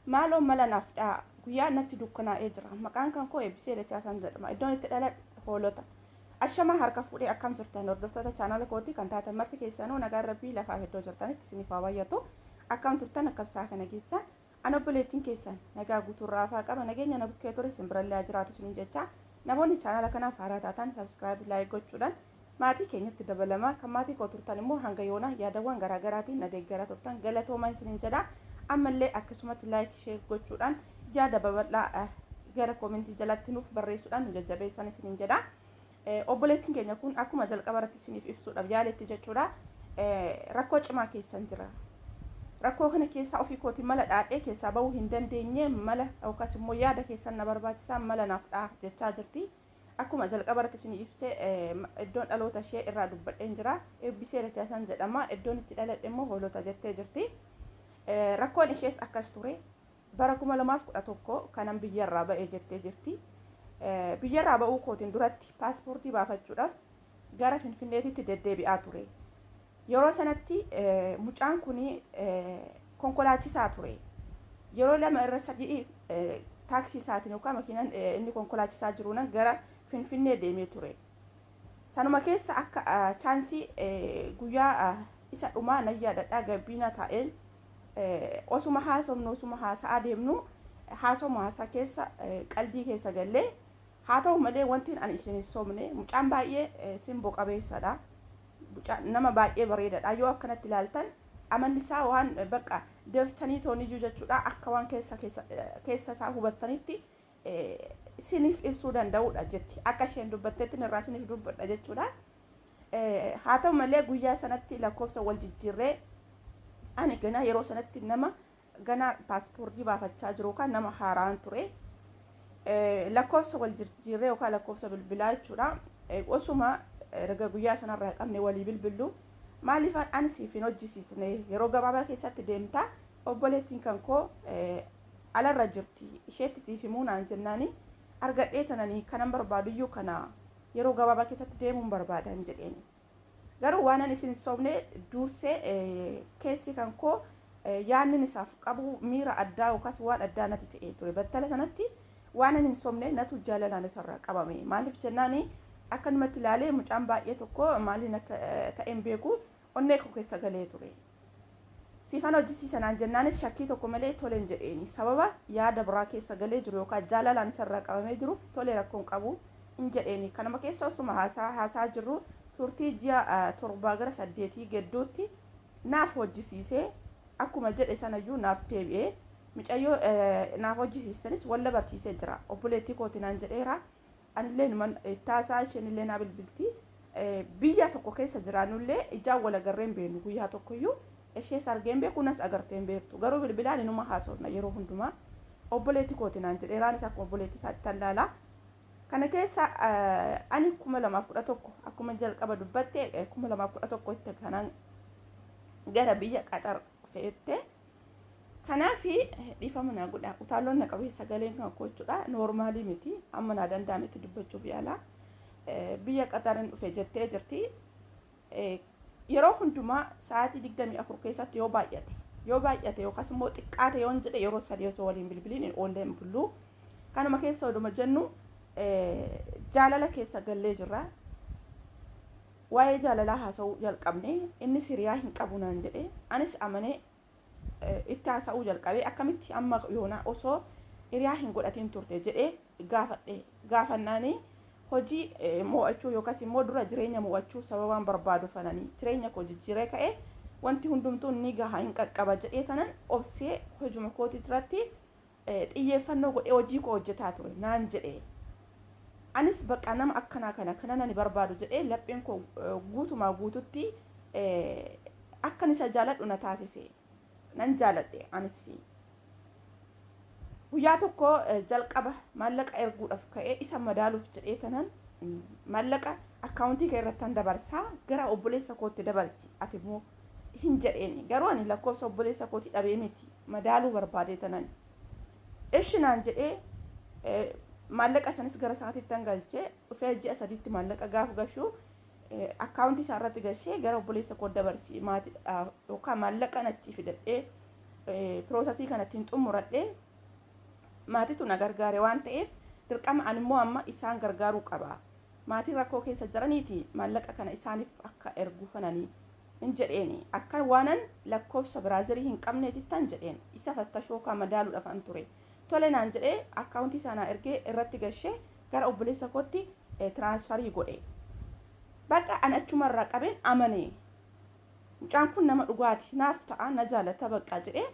Maaloo mala naaf dha'a. Guyyaa natti dukkanaa'ee jira. Maqaan kan koo Eebbisee Dachaasaan jedhama. Iddoon itti dhaladhe Hoolota. Ashamaa, harka fuudhee, akkam jirtan? Hordoftoota chaanala kootii kan taatan marti keessanuu, nagaan Rabbii lafaaf iddoo jirtanitti isiniif haa baay'atu. Akkam turtan? Akkam sa'a kana keessan? Ana obboleettiin keessan nagaa guutuu raafaa qaba. Nageenya na bukkee ture isin birallee haa jiraatu isiniin jecha. Namoonni chaanala kanaaf haaraa taatan subscribe, like gochuudhaan maatii keenyatti dabalamaa. Kan maatii koo turtan immoo hanga yoonaa yaadawwan garaagaraatiin na deeggaraa turtan, galatoomaa isiniin jedha. Ammallee akkasumatti like, share gochuudhaan yaada babal'aa gara koomentii jalatti nuuf barreessuudhaan nu jajjabeessan isiniin jedha. Obboleettiin keenya kun akkuma jalqaba irratti isiniif ibsuudhaaf yaaletti jechuudha. Rakkoo cimaa keessan jira. Rakkoo kana keessaa ofii kootiin mala dhaadhee keessaa bahuu hin dandeenye, mala yookaas immoo yaada keessan na barbaachisaa, mala naaf dhaa jechaa jirti. Akkuma jalqaba irratti isinii ibsee, iddoon dhaloota ishee irraa dubbadheen jira. Eebbisee Dachaasaan jedhama. Iddoon itti dhaladhe immoo Hoolota jettee jirti. Rakkoon ishees akkas ture. Bara 2011 kanan biyyarraa ba'e jettee jirti. Biyyarraa ba'uu kootiin duratti paaspoortii baafachuudhaaf gara Finfinneetitti deddeebi'aa ture. Yeroo sanatti mucaan kun konkolaachisaa ture. Yeroo lama irra sadii taaksii isaatiin yookaan makiinaan inni konkolaachisaa jiruun gara Finfinnee deemee ture. Sanuma keessa akka chaansii guyyaa isa dhumaa nan yaadadhaa, gabbiina taa'een osuma haasofnu, osuma haasa'aa deemnu, haasoma haasaa keessa qalbii keessa gallee, haa ta'u malee wanti ani isin hin sobne, mucaan baay'ee simboo qabeessadha. Nama baay'ee bareedadha. Yoo akkanatti ilaaltan amalli isaa waan bakka deeftanii tooniyyuu jechuudha, akka waan keessa keessa isaa hubattanitti isiniif ibsuu danda'udha jetti. Akka isheen dubbatteetti irraa isiniif dubbadha jechuudha. Haa ta'u malee guyyaa sanatti lakkoofsa wal jijjiirree, ani ganaa yeroo sanatti nama ganaa paaspoortii baafachaa jiru kan nama haaraan ture. Lakkoofsa wal jijjiirree yookaan lakkoofsa bilbilaa jechuudha. Osuma erga guyyaa sanarraa qabne walii bilbillu, maaliif ani siif hin hojjisiisne? Yeroo gabaabaa keessatti deemta, obboleettiin kan koo alarra jirti, isheetti siif himuu naan jennaani, argadhee tananii kanan barbaaduyyuu kana, yeroo gabaabaa keessatti deemuun barbaadan jedheeni. Garuu waan ani isin sobne, dursee keessi kan koo yaadni isaaf qabu miira addaa yookaas waan addaa natti ta'ee ture. Battala sanatti waan ani hin sobne natu jaalalaan isarraa qabame. Maaliif jennaani, akkanumatti ilaalee mucaan baay'ee tokko maaliin akka ta'een beeku onnee koo keessa galee ture. Siifan hojjisiisanaan jennaanis shakkii tokko malee toleen jedheeni. Sababa yaada biraa keessa galee jiru yookaan jaalalaan isarraa qabamee jiruuf tolee, rakkoon qabu hin jedheeni. Kanuma keessa osuma haasaa haasaa jirru, turtii ji'a 7 gara 8 gidduutti naaf hojjisiisee, akkuma jedhe sanayyuu naaf deebi'ee, mucayyoo naaf hojjisiisanis walla barsiisee jira. Obboleettii kooti naan jedheera. Anillee numan taasaa, isheen illee naa bilbilti. Biyya tokko keessa jiraannullee ijaan wal agarree hin beeknu guyyaa tokkoyyuu. Ishees argee hin beeku, nas agartee hin beektu. Garuu bilbilaan inuma haasofna yeroo hundumaa. Obboleettii kooti naan jedheera. Anis akkuma obboleettii isaatti tallaala. Kana keessa ani 2011, akkuma jalqaba dubbatte, 2011 itti kanan gara biyya Qaxar fe'ette. Kanaaf dhiifama naa godha. Utaalloon na qabee sagaleen kan koo jechuudha. Noormaalii miti. Amma naa danda'ametti dubbachuuf yaala. Biyya Qaxarin dhufe jettee jirti. Yeroo hundumaa sa'aatii 24 keessatti yoo baay'ate yookaas immoo xiqqaate yoon jedhe yeroo sadii osoo waliin bilbiliin hin oolle hin bullu. Kanuma keessa oduma jennu jaalala keessa gallee jirra. Waa'ee jaalalaa haasa'uu jalqabne. Innis hiriyaa hin qabu naan jedhe. Anis amanee itti haasa'uu jalqabe. Akkamitti amma yoonaa osoo hiriyaa hin godhatin turte jedhee gaafadhe. Gaafannaanii hojii mo'achuu yookaas immoo dura jireenya mo'achuu sababaan barbaadu fananii jireenya koo jijjiiree ka'ee wanti hundumtuu ni gaha, hin qaqqaba jedhee tanan obsee hojuma kootii irratti xiyyeeffannoo godhee hojii koo hojjetaa ture naan jedhe. Anis bakka nama akkanaa kana kanan ani barbaadu jedhee lapheen koo guutumaa guututti akkan isa jaaladhu na taasise. Nan jaaladhe anis. Guyyaa tokko jalqaba maallaqa erguudhaaf ka'ee isa madaaluuf jedhee tanan, maallaqa akkaawuntii kee irratti dabarsaa, gara obboleessa kootti dabarsi ati immoo hin jedheeni. Garuu ani lakkoofsa obboleessa kootii dhabee miti, madaaluu barbaadee tanan. Ishi naan jedhee, maallaqa sanis gara isaatiitti galchee dhufee, ji'a 3tti maallaqa gaafa gashuu akkaawuntii isaa irratti gashee, gara obboleessa koo dabarsi maatiidhaaf yookaan maallaqa achii fidadhee Process kana ittiin xumuradhee maatiitu na gargaare waan ta'eef, dirqama ani immoo amma isaan gargaaruu qaba. Maatiin rakkoo keessa jiraniiti, maallaqa kana isaaniif akka ergu fananii hin jedheeni. Akka waanan lakkoofsa brother hin qabneetittan jedheen isa fattashoo kan madaaluudhaaf an ture. Tole naan jedhee, akkaawuntii sanaa ergee irratti gashee gara obboleessa kootti transfer godhe. Bakka an achumarraa qabeen amane. Mucaan kun nama dhugaati, naaf ta'a, na jaalata bakka jedhee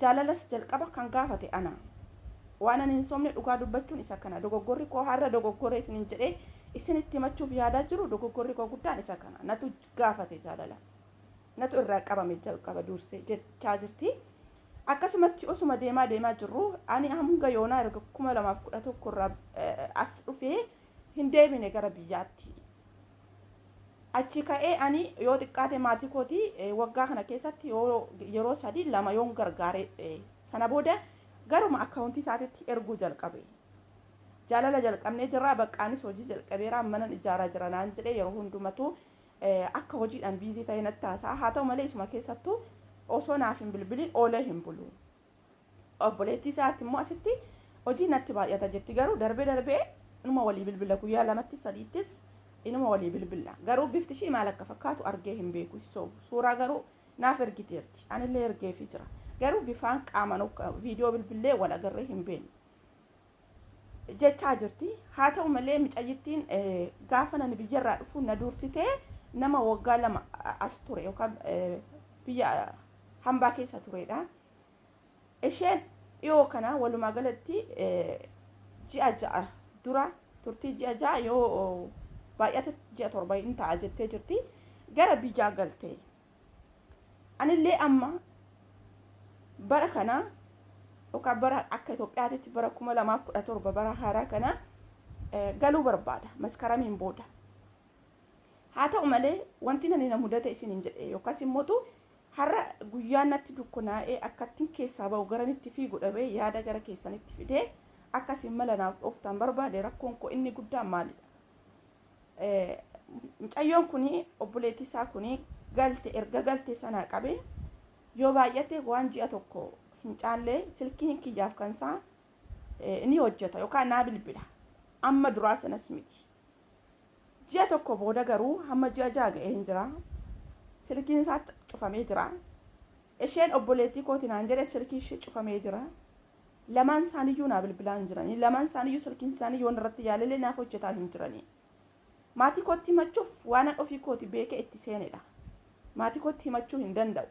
jaalalas jalqaba kan gaafate ana. Waan ani hin somne dhugaa dubbachuun isa kana. Dogoggorri koo har'a dogoggoree isiniin jedhee isinitti himachuuf yaadaa jiru, dogoggorri koo guddaan isa kana. Natu gaafate jaalala. Natu irraa qabame jalqaba dursee jechaa jirti. Akkasumatti osuma deemaa deemaa jirru, ani hanga yoonaa erga 2011 irraa as dhufee hin deebine gara biyyaatti. Achi ka'ee ani yoo xiqqaate maatii kootii waggaa kana keessatti yeroo sadii lama yoon gargaare, sana booda garuma akkaawuntii isaatitti erguu jalqabe. Jaalala jalqabnee jirra, baqqaanis hojii jalqabeera, manan ijaaraa jira naan jedhee yeroo hundumatu akka hojiidhaan busy ta'e natti haasa'a. Haa ta'u malee, isuma keessattuu osoo naaf hin bilbilin oolee hin bulu. Obboleettii isaatti immoo asitti hojii natti baay'ata jetti, garuu darbee darbee inuma walii bilbila, guyyaa lamatti sadiittis inuma walii bilbila. Garuu bifti ishii maal akka fakkaatu argee hin beeku. Suuraa garuu naaf ergiteerti. Anillee ergeefii jira. Garuu bifaan qaamaan viidiyoo bilbillee wal agarree hin beeknu jechaa jirti. Haa ta'u malee, micayyittiin gaafa nani biyyarraa dhufu na dursitee nama waggaa 2 as ture yookaan biyya hambaa keessa turedha. Isheen dhiyoo kana walumaa galatti ji'a 6 dura, turtii ji'a 6 yoo baay'ate ji'a 7 hin ta'a jettee jirti. Gara biyyaa galte. Anillee amma bara kana yookaan bara akka Itoophiyaatitti bara 2017, bara haaraa kana galuu barbaada Maskaramiin booda. Haa ta'u malee, wanti nani na mudate isiniin jedhe yookaas immootu har'a guyyaa natti dukkanaa'ee akkattiin keessaa ba'u garanitti fiigu dhabee yaada gara keessanitti fidee akkasiin mala naaf dhooftan barbaade. Rakkoon koo inni guddaan maalidha? Mucayyoon kuni, obboleettii isaa kuni, galte. Erga galte sanaa qabee yoo baay'ate waan ji'a 1 hin caallee silkiin kiyyaaf kan isaa ni hojjeta yookaan naa bilbila. Amma duraa sanas miti. Ji'a 1 booda garuu hamma ji'a 6 ga'ee hin jira. Silkiin isaa cufamee jira. Isheen obboleettii kooti naan jedhe silkii ishee cufamee jira. Lamaan isaaniyyuu naa bilbilaa hin jiranii. Lamaan isaaniyyuu silkiin isaanii yoon irratti yaalalee naaf hojjetaa hin jiranii. Maatii kootti himachuuf waan ofii kooti beekee itti seenedha. Maatii kootti himachuu hin danda'u.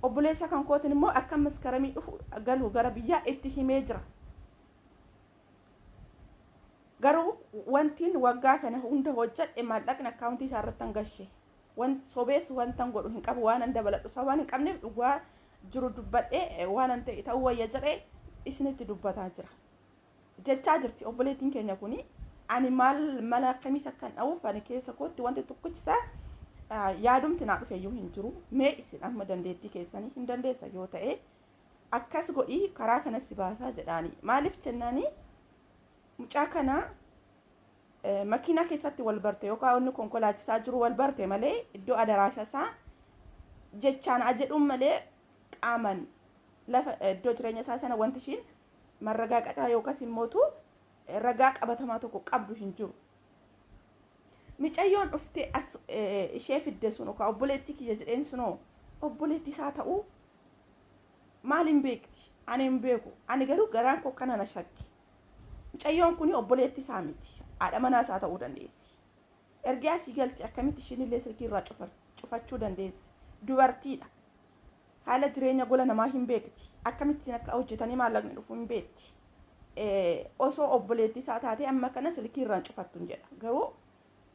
Obboleessa kan kootiin immoo akka Maskaramii dhufu galu gara biyyaa itti himee jira. Garuu wantiin waggaa kana hunda hojjedhe, maallaqni akkaawuntii isaa irratti hangashe. Sobees wantan godhu hin qabu, waan an dabaladhu isa waan hin qabneef dhugaa jiru dubbadhee waan an ta'e ta'uu wayya jedhee isinitti dubbataa jira. Jechaa jirti obboleettiin keenya kuni. Ani maal mala akkamiis akkan dha'uuf ani keessa kootti wanti tokkichisaa yaadumti naa dhufeeyyuu hin jiru. Mee isin amma dandeettii keessanii hin dandeessa yoo ta'e, akkas godhii karaa kanas si baasaa jedhaani. Maaliif jennaani, mucaa kana makiinaa keessatti wal barte yookaan inni konkolaachisaa jiru wal barte malee, iddoo adaraasha isaa jechaan jedhuun malee, qaaman lafa iddoo jireenya isaa sana wanti ishiin marragaaqataa yookaas immootu ragaa qabatamaa tokko qabdu hin jiru. Micayyoon dhuftee as ishee fidde sun yookaan obboleettii kiyya jedheen sunoo obboleettii isaa ta'uu maal hin beekti? Ani hin beeku. Ani garuu garaan koo kana na shakke. Micayyoon kun obboleettii isaa miti. Haadha manaa isaa ta'uu dandeessi. Erga asii galte akkamitti ishiin illee silkii irraa cufachuu dandeessi? Dubartiidha. Haala jireenya gola namaa hin beekti. Akkamittiin akka hojjetanii maallaqni dhufu hin beekti. Osoo obboleettii isaa taatee amma kana silkii irraan cufattu hin jedha. Garuu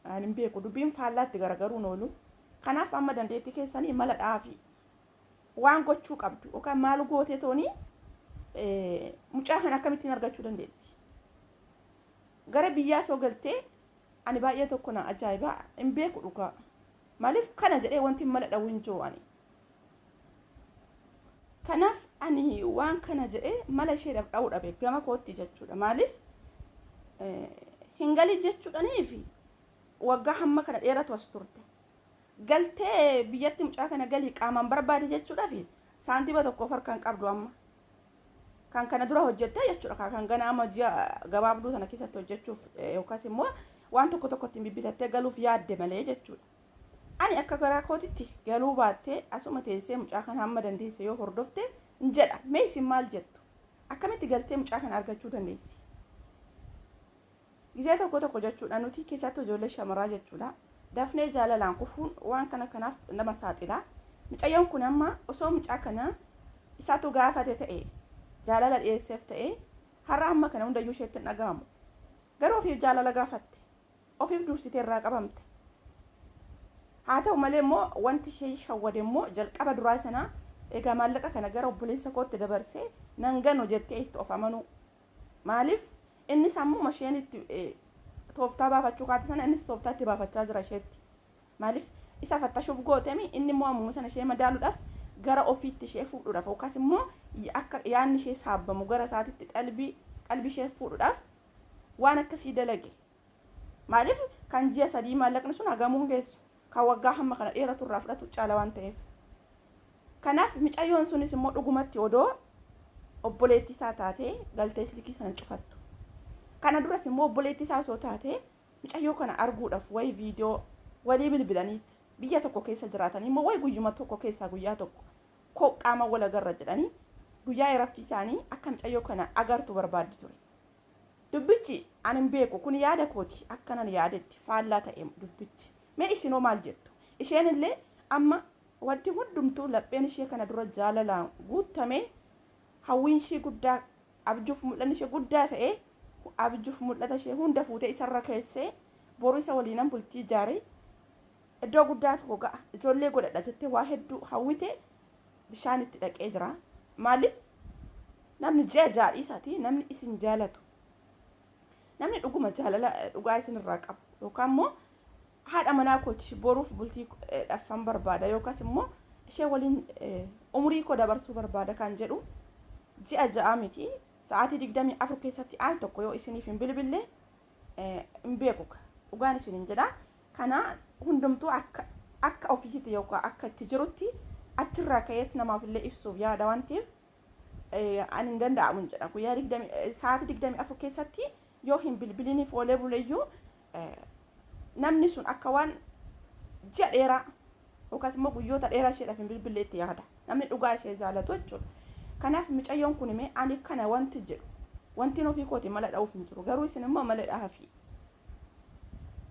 ani hin beeku, dubbiin faallaatti garagaruun oolu. Kanaaf amma dandeettii keessanii mala dhaafi. Waan gochuu qabdu yookaan maal gootee tooni mucaa kana akkamittiin argachuu dandeessi? Gara biyyaa soo galtee ani baay'ee tokko na ajaa'ibaa, hin beeku dhugaa. Maaliif kana jedhee wanti mala dhawuu hin jiru ani. Kanaaf ani waan kana jedhee mala isheedhaaf dha'uu dhabe gama kootti jechuudha. Maaliif hin galin jechuudhaniifi waggaa hamma kana dheeratu as turte. Galtee biyyatti mucaa kana galii qaamaan barbaade jechuudhaafi Saantima tokko of harkaa hin qabdu amma. Kan kana dura hojjettee jechuudha. Kan gana amma ji'a gabaabduu sana keessatti hojjechuuf yookaas immoo waan tokko tokko ittiin bibbitattee galuuf yaadde malee jechuudha. Ani akka garaa kootitti galuu baattee asuma teessee mucaa kana hamma dandeesse yoo hordofte hin jedha. Mee isin maal jettu? Akkamitti galtee mucaa kana argachuu dandeessi? Gizee tokko tokko jechuudha nuti keessattuu ijoollee shamaraa jechuudha. Dafnee jaalalaan kufuun waan kana kanaaf nama saaxila. Mucayyoon kun amma osoo mucaa kana isatu gaafate ta'e, jaalala dhiyeesseef ta'e, har'a amma kana hundayyuu isheetti hin dhaga'amu. Garuu ofiif jaalala gaafatte. Ofiif dursitee irraa qabamte. Haa ta'u malee immoo wanti ishee shawwade immoo jalqaba duraa sana egaa maallaqa kana gara obboleessa kootti dabarsee nan ganu jettee itti of amanuu. Maaliif innis ammuma isheen itti tooftaa baafachuu kaate sana innis tooftaa itti baafachaa jira isheetti. Maaliif isa fattashuuf gootemi, inni immoo ammuma sana ishee madaaluudhaaf gara ofiitti ishee fuudhuudhaaf yookaas immoo akka yaadni ishee saabbamu gara isaatitti qalbii ishee fuudhuudhaaf waan akkasii dalage. Maaliif kan ji'a 3 maallaqni sun hagamuu hin geessu. Kan waggaa hamma kana dheeratu irraa fudhatu caala waan ta'eef. Kanaaf micayyoon sunis immoo dhugumatti odoo obboleettii isaa taatee galtee silkii sana cufattu. Kana duras immoo obboleettii isaa osoo taatee mucayyoo kana arguudhaaf wayi viidiyoo walii bilbilaniit biyya tokko keessa jiraatanii immoo wayi guyyuma tokko keessaa guyyaa tokko koo qaama wal agarra jedhanii guyyaa iraftii isaanii akka mucayyoo kana agartu barbaaddi ture. Dubbichi ani hin beeku, kun yaada kooti, akkanan yaadetti faallaa ta'e dubbichi. Mee isinoo maal jettu? Isheen illee amma wanti hundumtuu lapheen ishee kana dura jaalalaan guutame, hawwiin ishee guddaa, abjuuf mul'anni ishee guddaa ta'e, abjuuf mul'ata ishee hunda fuutee isarra keessee boru isa waliinan bultii ijaare, iddoo guddaa tokko ga'a, ijoollee godhadha jettee waa hedduu hawwite bishaan itti dhaqee jira. Maaliif namni ji'a 6 dhiisaati, namni isin jaalatu, namni dhuguma jaalala dhugaa isinirraa qabu yookaan immoo haadha manaa kooti boruuf bultii dhaffan barbaada yookaas immoo ishee waliin umurii koo dabarsuu barbaada kan jedhu ji'a 6 miti, sa'aatii 24 keessatti al tokko yoo isiniif hin bilbille hin beeku, dhugaan isiniin jedha. Kana hundumtuu akka ofiisitti yookaan akka itti jirutti achirraa ka'eet namaaf illee ibsuuf yaada waan ta'eef ani hin danda'amu jedha. Guyyaa sa'aatii 24 keessatti yoo hin bilbiliniif oolee buleyyuu namni sun akka waan ji'a dheeraa yookaas immoo guyyoota dheeraa isheedhaaf hin bilbille itti yaada. Namni dhugaa ishee jaalatu jechuudha. Kanaaf mucayyoon kun mee ani kana wanti jedhu wanti ofii kooti mala dha'uuf hin jiru. Garuu isin immoo mala dha'aafi.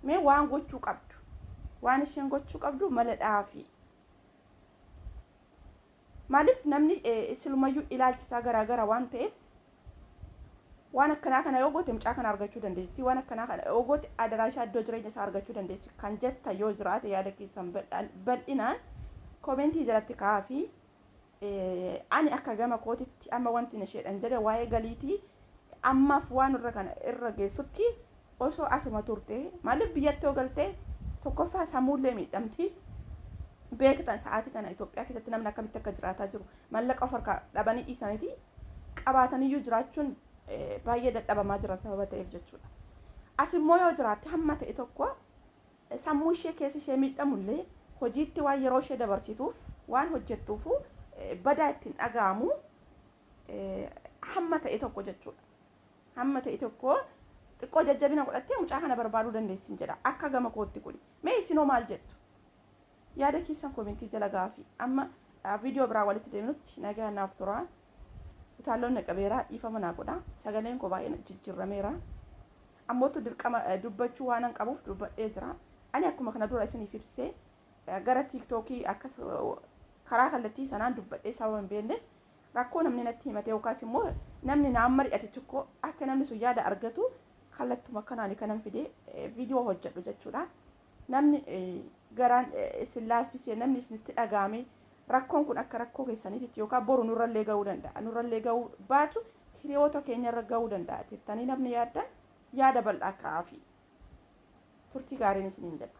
Mee waan gochuu qabdu, waan isheen gochuu qabdu mala dha'aafi. Maaliif namni silumayyuu ilaalchisaa garaagara waan ta'eef waan akkanaa kana yoo goote mucaa kana argachuu dandeessi, waan akkanaa kana yoo goote adaraashaa iddoo jireenya isaa argachuu dandeessi kan jetta yoo jiraate yaada keessan bal'inaan koomentii jalatti kaa'aa fi ani akka gama kootitti amma wanti isheedhan jedhe waa'ee galiitii ammaaf waan irra kana irra geessutti osoo asuma turte. Maaliif biyyatti yoo galte tokkoffaa sammuullee miidhamti. Beektan sa'aatii kana Itoophiyaa keessatti namni akkamitti akka jiraataa jiru, maallaqa of harkaa dhabanii dhiisaniiti qabaataniyyuu jiraachuun baay'ee dadhabamaa jira sababa ta'eef jechuudha. As immoo yoo jiraatte hamma ta'e tokko sammuu ishee keessa ishee miidhamullee hojiitti waan yeroo ishee dabarsituuf waan hojjettuufu badaa ittiin dhaga'amu hamma ta'e tokko jechuudha. Hamma ta'e tokko xiqqoo jajjabina godhattee mucaa kana barbaaduu dandeessin jedha akka gama kootti kuni. Mee isinoo maal jettu? Yaada keessan koomentii jala gaafi. Amma viidiyoo biraa walitti deemnutti nagaa naaf tura. Utaalloon na qabeera, dhiifama naa godha. Sagaleen koo baay'ee jijjiirrameera. Ammootu dirqama dubbachuu waan an qabuuf dubbadhee jira. Ani akkuma kana dura isiniif ibsee gara tiiktookii akkas karaa kallattii sanaan dubbadhee sababa hin beekneef rakkoo namni natti himate yookaas immoo namni naan mari'ate tokko akka namni sun yaada argatu kallattuma kanaan kanan fidee viidiyoo hojjedhu jechuudha. Namni garaan isin laaffisee, namni isinitti dhaga'ame rakkoon kun akka rakkoo keessaniitti yookaan boru nurrallee ga'uu danda'a, nurrallee ga'uu baatu hiriyoota keenyarra ga'uu danda'a jettanii namni yaaddan yaada bal'aa kaa'aafi. Turtii gaariin isiniin jedha.